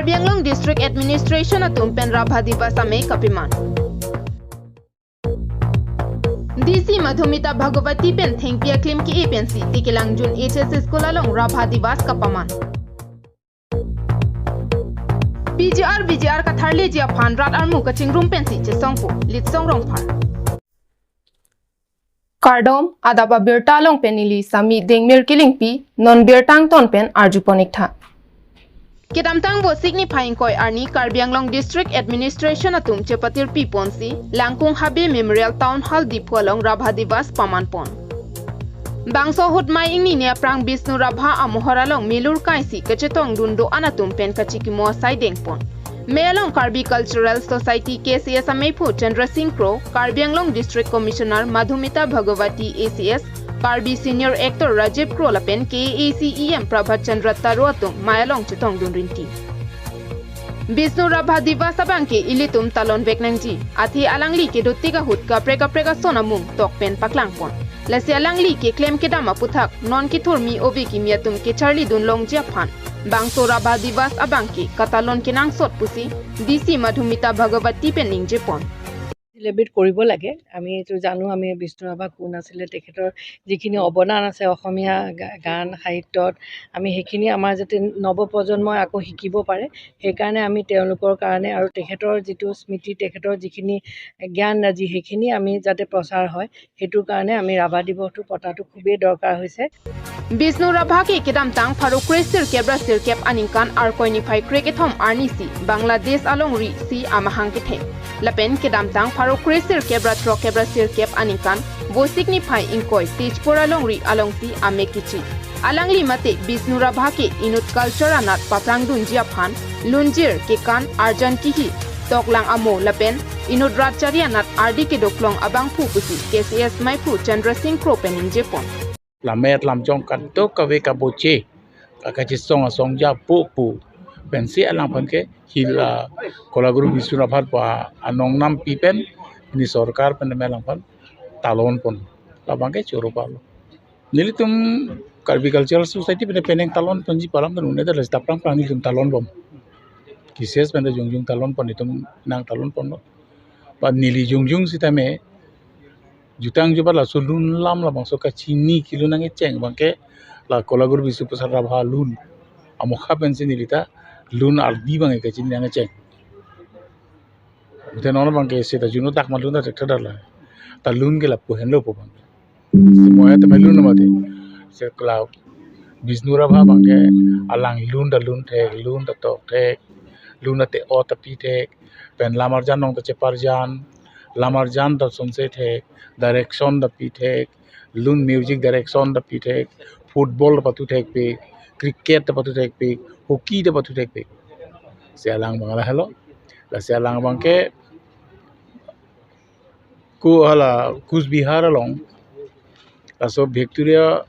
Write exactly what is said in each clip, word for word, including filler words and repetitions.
Karbi Anglong District Administration atum pen Rabha Divas amei kapeman. D C Madhumita Bhagawati pen thengpi aklim ke-e pensi Tekelangjun H S School along Rabha Divas kapaman. P G R V G R katharleji aphan rat armu kachingrum pensi chesongpo, Litsong Rongphar. Kardom, adap abirta along pen neli Sami Dengmir Kilingpi, non birta angton pen arjupon ik tha. Kedamtang Vosik niphai ingkoi arni Karbi Anglong District Administration atum chepatirpi ponsi Langkung Habe Memorial Town Hall Diphu along Rabha Divas paman pon. Bangso ahut mei ingni ni aphrang Bisnu Rabha amohor along milur kaisi kachetongdun do-an atum pen kachikimo asai dengpon. Mei along Karbi Cultural Society K C S ameiphu Chandra Singh Kro, Karbi Anglong District Commissioner Madhumita Bhagawati A C S, Karbi Senior Actor Rajiv Kro lapen K A A C E M Prabhat Chandra Taro atum mei along chetongdun rinti. Bisnu Rabha Divas abangke ilitum talon vek nangji. Athe alangli kedotik ahut kaprek kaprek ason amung tok pen paklangpon. Lasi alangli keklem kedam aputhak non kethurmi ove kimi atum kecharlidun longji aphan bangso Rabha Divas abangke katalon kenangsot pusi D C Madhumita Bhagawati pen ningjepon. Celebrate কৰিব লাগে। আমি এইটো জানো, আমি বিষ্ণু ৰাভা কোন আছিলে, তেখেতৰ যিখিনি অৱদান আছে অসমীয়া গা- গান সাহিত্যত, আমি সেইখিনি আমাৰ যাতে নৱপ্ৰজন্মই আকৌ শিকিব পাৰে। সেইকাৰণে আমি তেওঁলোকৰ কাৰণে আৰু তেখেতৰ যিটো স্মৃতি, তেখেতৰ যিখিনি জ্ঞান ৰাজি, সেইখিনি আমি যাতে প্ৰচাৰ হয়, সেইটোৰ কাৰণে আমি ৰাভা দিৱসটো পতাটো খুবেই দৰকাৰ হৈছে। Bisnu Rabha ke kedamtang pharo kre sirkep ra sirkep aningkan Arkoi niphai kre kethom arni si Bangladesh alongri si amahang kethek. Lapen kedamtang pharo kre sirkep ra throkep ra sirkep aningkan Vosik niphai ingkoi Tezpur alongri alongsi amek kichi. Alangli mate Bisnu Rabha ke inut culture anat paphrangdunji aphan lunjir, kekan, arjan kihi, toklang amo lapen inut rat chari anat ardi kedoklong abangphu pusi K C S meiphu Chandra Singh Kro pen ningjepon. Lammet lamchong kadokave kaboche, ka- kachesong asong ja pu pu pensi alangphan ke hila Kolaguru Bisnu Rabha pu anong nampi pen ni sorkar pen me alangphan talon pon. Labang ke choro palo. Nelitum Karbi Cultural Society pen penang talon ponji pu alam pen une dalas taprang prang nelitum talon bom. K C S pen jongjung talon pon, itum nang talon ponlo. Ba neli jongjung sitame jutang jubat laso lun lam labangso kachini kelun nangkecheng abangke la Kolaguru Bisnu Prasad Rabha lun. Amokha pensi neli ta lun ardi abangke kachini nangkecheng. Ute non abangke seta juno dak ma lun ta thekthedar la. Ta lun ke lapu henlo pu abangke. Simoya ta mai lun mati. Se kla Bisnu Rabha abangke alang lun ta lun thek, lun ta tok thek, lun ta te-o ta pi thek, pen lam arjan nong ta cheparjan, lam arjan ta sonse thek, direction ta pi thek, lun music direction ta pi thek, football ta pathu thekpik, cricket ta pathu thekpik, hockey ta pathu thekpik. Se alang abang lahelo. Lasi alang abangke ku hala Coach Bihar along laso Victoria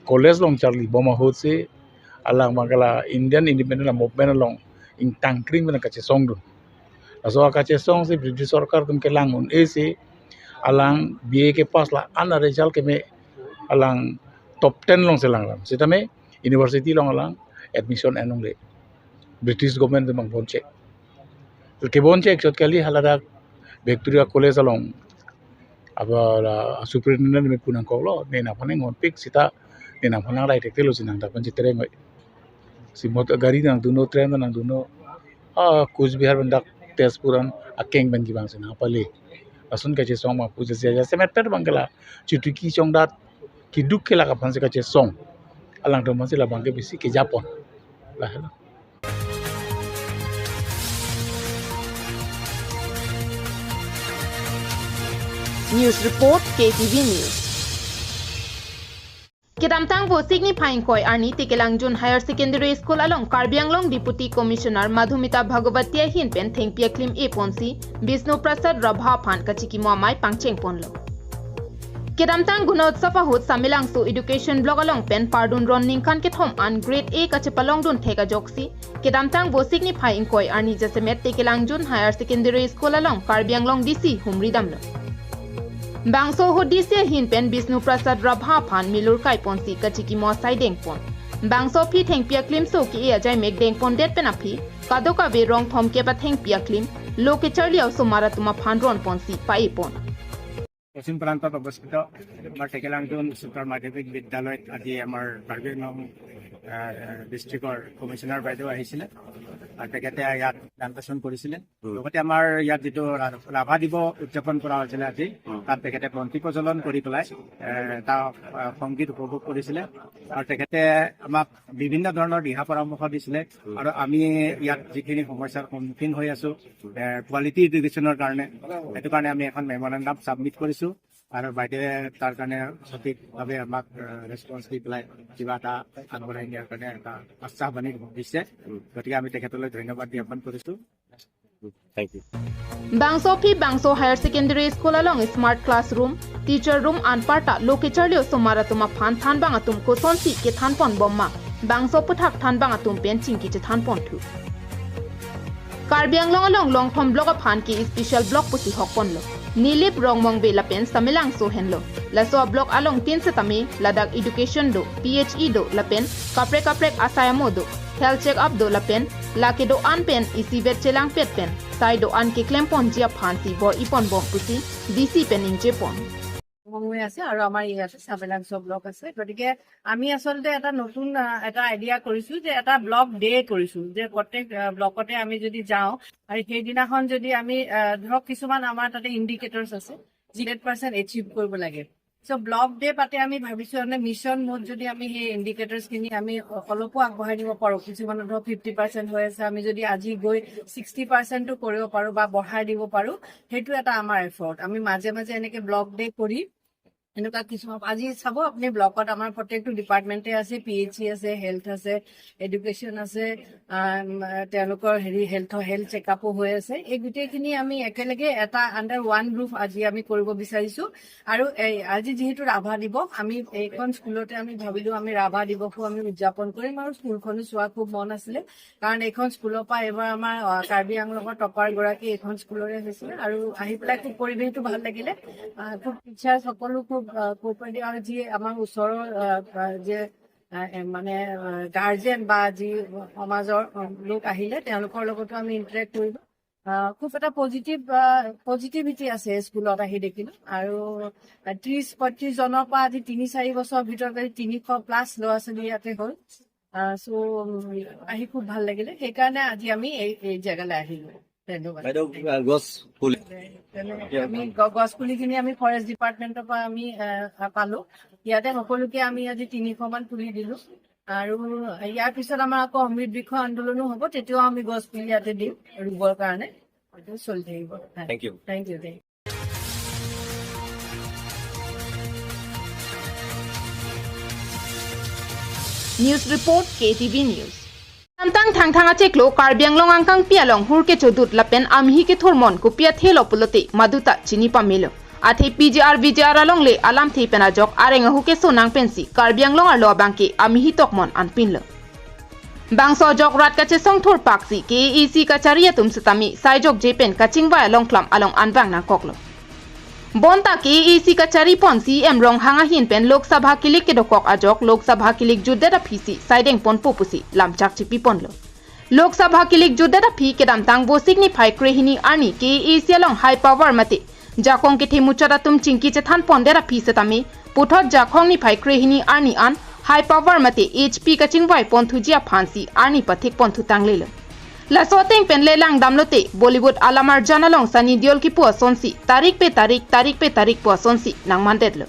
College along charli bom ahut si alang abangke la Indian Independent Movement along ingtangkring pen kachesongdun. Laso akachesong si British sorkar atum kelang un-e si alang B A ke pass la ana result keme alang top ten along si lang ram. Sitame university along alang admission en longle. British government atum abang bonchek. Kebonchek chot kali haladak Victoria College along aba la superintendent meiphu nangkoklo, ne nangphan nang-onpik sita, ne nangphan nang rai thekthelo si nang dak pen chetereng oi. Si mot gari nangdunlo, train nangdunlo. Ah, Coach Bihar pen dak Tezpur an akeng pen kevang si nangpale. Lason kachesong ma puja sia ja semet pet abangke la chutuki chongdat keduk kelak aphan si kachesong. Alangtum aphan si labangke bisi kejapon. Lahelo. News Report, K T V News. Kedamtang Vosik niphai ingkoi arni Tekelangjun Higher Secondary School along Karbi Anglong Deputy Commissioner Madhumita Bhagawati ahin pen thengpi aklim e ponsi Bisnu Prasad Rabha aphan kachikimo amei pangcheng ponlo. Kedamtang Gunotsav ahut Samelangso Education Block along pen pardun ron ningkan kethom an Grade A kachepalongdun thek ajoksi kedamtang Vosik niphai ingkoi arni jasemet Tekelangjun Higher Secondary School along Karbi Anglong D C humri damlo. Bangso ahut D C ahin pen Bisnu Prasad Rabha aphan milur kai ponsi kachikimo asai dengpon. Bangso aphi thengpi aklimso ke-e ajaimek dengpondet pen aphi, kadokave rong thomkep athengpi aklim lo kecharli a-osomar atum aphan ronponsi pa-epon. পশ্চিম প্ৰান্তত অৱস্থিত আমাৰ টেকেলাংটুন উচ্চতৰ মাধ্যমিক বিদ্যালয়ত আজি আমাৰ কাৰ্বি আংলং আহ, ডিষ্ট্ৰিক্টৰ কমিশ্যনাৰ বাইদেউ আহিছিলে আৰু তেখেতে ইয়াত প্লান্টেশ্যন কৰিছিলে। লগতে আমাৰ ইয়াত যিটো ৰা- ৰাভা দিৱস উদযাপন কৰা হৈছিলে আজি, তাত তেখেতে বন্তি প্ৰজ্বলন কৰি পেলাই এ, এটা আহ, সংগীত উপভোগ কৰিছিলে আৰু তেখেতে আমাক বিভিন্ন ধৰণৰ দিহা পৰামৰ্শ দিছিলে। আৰু আমি ইয়াত যিখিনি সমস্যাৰ সন্মুখীন হৈ আছো কোৱালিটি এডুকেশ্যনৰ কাৰণে, সেইটো কাৰণে আমি এখন মেমৰেণ্ডাম ছাবমিট কৰিছো আৰু বাইদেৱে তাৰ কাৰণে সঠিকভাৱে আমাক ৰেছপন্স দি পেলাই কিবা এটা আগবঢ়াই নিয়াৰ কাৰণে এটা আশ্বাসবাণী দিছে। গতিকে আমি তেখেতলৈ ধন্যবাদ জ্ঞাপন কৰিছো। Thank you. Bangso aphi Bangso Higher Secondary School along smart classroom, teacher room anparta lo kecharli a-osomar atum aphan thanbang atum kosonsi kethanponbom ma, bangso aputhak thanbang atum pen chingki chethanponthu. Karbi Anglong along Longthom block aphan ke special block pusi hokponlo. Nilip, Rongmongve lapen Samelangso henlo. Laso a-block along tin setame ladak education do, P H E do lapen kaprek kaprek asai amo do, health check up do lapen lake do-an pen isivet chelangpet pen sai do-an keklemponji aphansi bor-iponbom pusi D C pen ningjepon. সময় আছে আৰু আমাৰ ইয়াতে চাবেলাংছ ব্লক আছে। গতিকে আমি আচলতে এটা নতুন আহ, এটা আইডিয়া কৰিছো যে এটা ব্লক ডে কৰিছো, যে প্ৰত্যেক আহ, ব্লকতে আমি যদি যাওঁ আৰু সেইদিনাখন যদি আমি আহ, ধৰক কিছুমান আমাৰ তাতে ইণ্ডিকেটৰ্ছ আছে, হাণ্ড্ৰেড পাৰ্চেণ্ট এচিভ কৰিব লাগে। চ' ব্লক ডে পাতে আমি ভাবিছো মানে মিছন মোড যদি আমি সেই ইণ্ডিকেটৰ্ছ খিনি আমি অলপো আগবঢ়াই দিব পাৰো, কিছুমানৰ ধৰক ফিফটি পাৰ্চেণ্ট হৈ আছে, আমি যদি আজি গৈ ছিক্সটি পাৰ্চেণ্টো কৰিব পাৰো বা বঢ়াই দিব পাৰো, সেইটো এটা আমাৰ এফৰ্ট। আমি মাজে মাজে এনেকে ব্লক ডে কৰি এনেকুৱা কিছুমান আজি চাব আপুনি ব্লকত আমাৰ প্ৰত্যেকটো ডিপাৰ্টমেণ্টে আছে, পি এইচ ই আছে, হেল্থ আছে, এডুকেশ্যন আছে, আম, তেওঁলোকৰ হেৰি হেল্থ হেল্থ চেকআপো হৈ আছে। এই গোটেইখিনি আমি একেলগে এটা আণ্ডাৰ ওৱান ৰুফ আজি আমি কৰিব বিচাৰিছো। আৰু এই আজি যিহেতু ৰাভা দিৱস, আমি এইখন স্কুলতে আমি ভাবিলো আমি ৰাভা দিৱসো আমি উদযাপন কৰিম আৰু স্কুলখনো চোৱা খুব মন আছিলে, কাৰণ এইখন স্কুলৰ পৰা এইবাৰ আমাৰ আহ, কাৰ্বি আংলঙৰ টপাৰ গৰাকী এইখন স্কুলৰে হৈছিলে আৰু আহি পেলাই খুব পৰিৱেশটো ভাল লাগিলে। আহ, খুব টিচাৰ সকলো খুব কোঅপাৰেটিভ আৰু যি আমাৰ ওচৰৰ আহ, আহ, যে আহ, এ, মানে গাৰ্জেন বা যি সমাজৰ আহ, লোক আহিলে তেওঁলোকৰ লগতো আমি ইণ্টাৰেক্ট কৰিলো। আহ, খুব এটা পজিটিভ পজিটিভিটি আছে স্কুলত আহি দেখিলো আৰু ত্ৰিশ পঁয়ত্ৰিশ জনৰ পৰা আজি তিনি চাৰি বছৰৰ ভিতৰত আজি তিনিশ প্লাছ ল'ৰা ছোৱালী ইয়াতে হ'ল। চ' আহি খুব ভাল লাগিলে, সেইকাৰণে আজি আমি এই এই জেগালৈ আহিলো। ধন্যবাদ। বাইদেউ আহ, গছ পুলি আমি গ- গছ পুলিখিনি আমি ফৰেষ্ট ডিপাৰ্টমেণ্টৰ পৰা আমি আহ, পালো। ইয়াতে সকলোকে আমি আজি তিনিশ মান পুলি দিলো আৰু ইয়াৰ পিছত আমাৰ আকৌ অমৃত বৃক্ষ আন্দোলনো হ'ব, তেতিয়াও আমি গছ পুলি ইয়াতে দিম ৰুবৰ কাৰণে। এইটো চলি থাকিব। Thank you. Thank you, thank you. News report, K T V News. Samtang Thangthang achiklo Karbi Anglong angkangpi along hur kechudut lapen amihi kethurmon kopi athelo pulote maduta chini pamelo. Athe P G R V G R along le alamthe pen ajok areng ahu keso nang pensi Karbi Anglong arlo abangke amihi tokmon anpinlo. Bangso ajok rat kachesong thurpaksi K A A C kachari atum setame saijokje pen kachingvai along klam along anbang nangkoklo. Bonta K A A C kachari pon C E M Ronghang ahin pen Lok Sabha kilik kedokok ajok Lok Sabha kilik jutdet aphisi saideng ponpo pusi lamchak chipi ponlo. Lok Sabha kilik jutdet aphi kedamtang Vosik niphai krehini arni K A A C along high power mate jakong kethe muchot atum chingki chethan pondet aphi setame puthot jakong niphai krehini arni an high power mate H P kachingvai ponthuji aphansi arni pathik ponthu tanglelo. Laso ateng pen le langdamlote Bollywood alam arjan along Sunny Deol kipu asonsi tarik pe tarik, tarik pe tarik pu asonsi nangmandetlo.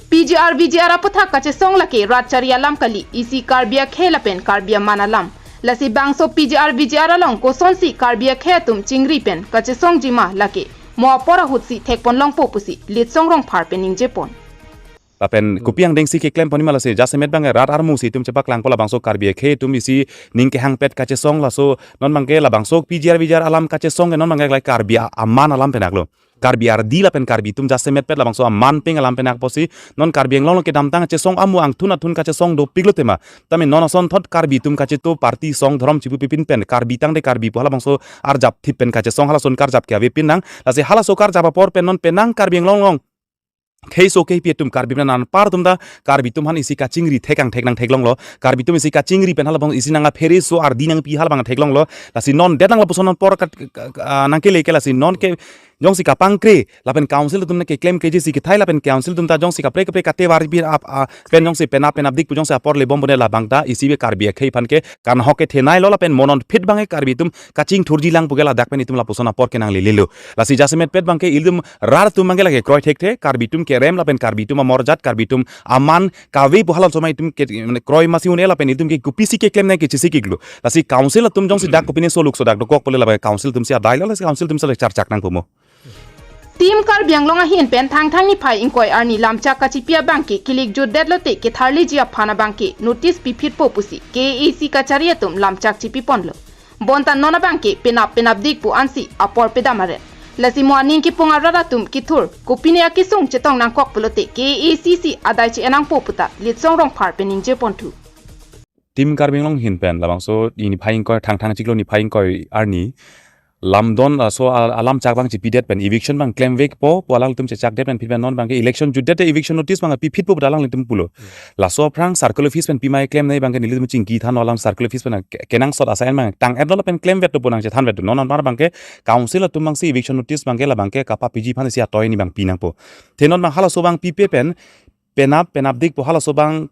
P G R V G R aputhak kachesong lake rat chari alam kali, isi Karbi akhei lapen Karbi aman alam. Lasi bangso P G R V G R along kosonsi Karbi akhei atum chingri pen kachesongji ma lake mo apor ahutsi thekpon longpo pusi Litsong Rongphar pen ningjepon. Lapen kopi angdengsi keklem ponji ma lasi jasemet bang rat armu si itum chepaklangpo, labangso Karbi akhei atum isi ning kehangpet kachesong, laso non bangke labangso P G R V G R alam kachesong ke non bangke klai Karbi a- aman alam penaklo. Karbi ardi lapen Karbi atum jasemet pet labangso aman peng alam penak pusi non Karbi Anglong along kedamtang chesong amu angthun athun kachesong dopiklo tema. Tame non asonthot Karbi atum kacheto party song dhorom chipu pipin pen Karbi tangte Karbi pu halabangso arjap thip pen kachesong, halason karjap ke avepin nang. Lasi halaso karjap apor pen non penang Karbi Anglong along khei so khei pi atum Karbi atum anpar atum ta Karbi atum aphan isi kachingri thek angthek nangtheklonglo. Karbi atum isi kachingri pen halabang isi nangphere so ardi nangpi halabang theklonglo. Lasi non det nang lapuson apor kat, ka- ka- ah, nangkele ke lasi non ke jongsi kapangkre lapen council atum nangkeklem keji si kethai lapen council atum ta jongsi kaprek kaprek katevar pi ap a- pen jongsi penap penapdik pu jongsi apor lebom bonela bang ta isi be Karbi akhei aphan ke kanhok kethenei lo lapen mo non phit abang ke Karbi atum kachingthurji lang pu ke ladak pen itum lapuson apor ke nanglelelo. Lasi jasemet pet abang ke ilitum rat atum abang ke lake kroi thekthe, Karbi atum kerem lapen Karbi atum amorjat, Karbi atum aman kave pu halon somai itum ke mane kroi masi un-e lapen itum ke kopisi keklemnei kechisi kiklo. Lasi council atum jongsi dak kopine soluk so dak dokok pule lapen council atum si adai lo, lasi council atum si le charchak nangpo mo. Team Karbi Anglong ahin pen Thangthang niphai ingkoi arni lamchak kachipi abang ke kilik jutdet lote ketharliji aphan abang ke notice piphitpo pusi K A A C kachari atum lamchak chipiponlo. Bonta non abang ke penap penapdik pu ansi apor pedam aret. Lasi mo aning kepung arat atum kithur kopine akesung chetong nangkok pulote K A A C si adai che-en nangpo puta Litsong Rongphar pen ningjeponthu. Team Karbi Anglong ahin pen labangso niphai ingkoi Thangthang chiklo niphai ingkoi arni lamdon laso a- alamchak abang chipidet pen eviction abang klemvekpo pu alanglitum chechakdet pen phit pen non abang ke election jutdet te eviction notice abang piphitpo pu alanglitum pulo. Laso aphrang circle office pen pimai klemnei abang ke nelitum chingki than alam circle office pen ke- kenangsot asai abang tang-etlo lapen klemvetlo pu nangchethanvetlo. Non anpar abang ke council atum abang si eviction notice abang ke labang ke kapapiji aphan si atoi ni abang pi nangpo. The non abang halaso abang pipe pen penap penapdik pu halaso abang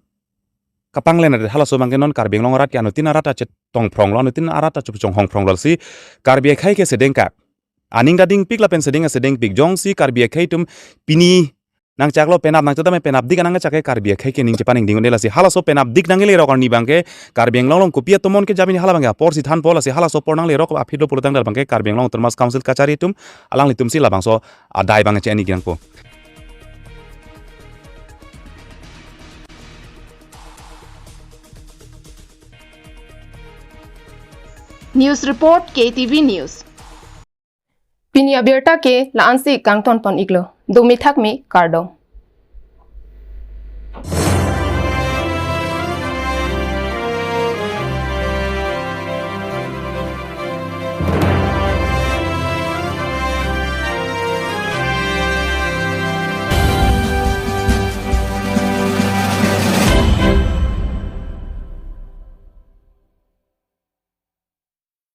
kapanglen ret halaso abang ke non Karbi Anglong arat ke anuttin arat ta chetongphronglo, anuttin arat ta chepchonghongphronglo si Karbi akhei ke sedengkak. Aning ta dingpik lapen sedeng sedengpik jongsi Karbi akhei atum pini nangchaklo penap nangchak tame penapdik anang chak ke Karbi akhei ke ning chepaningding un-e lasi halaso penapdik nangkelerok arni abang ke Karbi Anglong along kopi atomon ke jamini halabang ke apor si thanpo lasi halaso apor nanglerok aphi do pulotangte abang ke Karbi Anglong Autonomous Council kachari atum alanglitum si labangso adai abang che-en nangpo. News report K T V News. Pini abirta ke la-ansi kangtonpon iklo. Dumi thakmi kardom.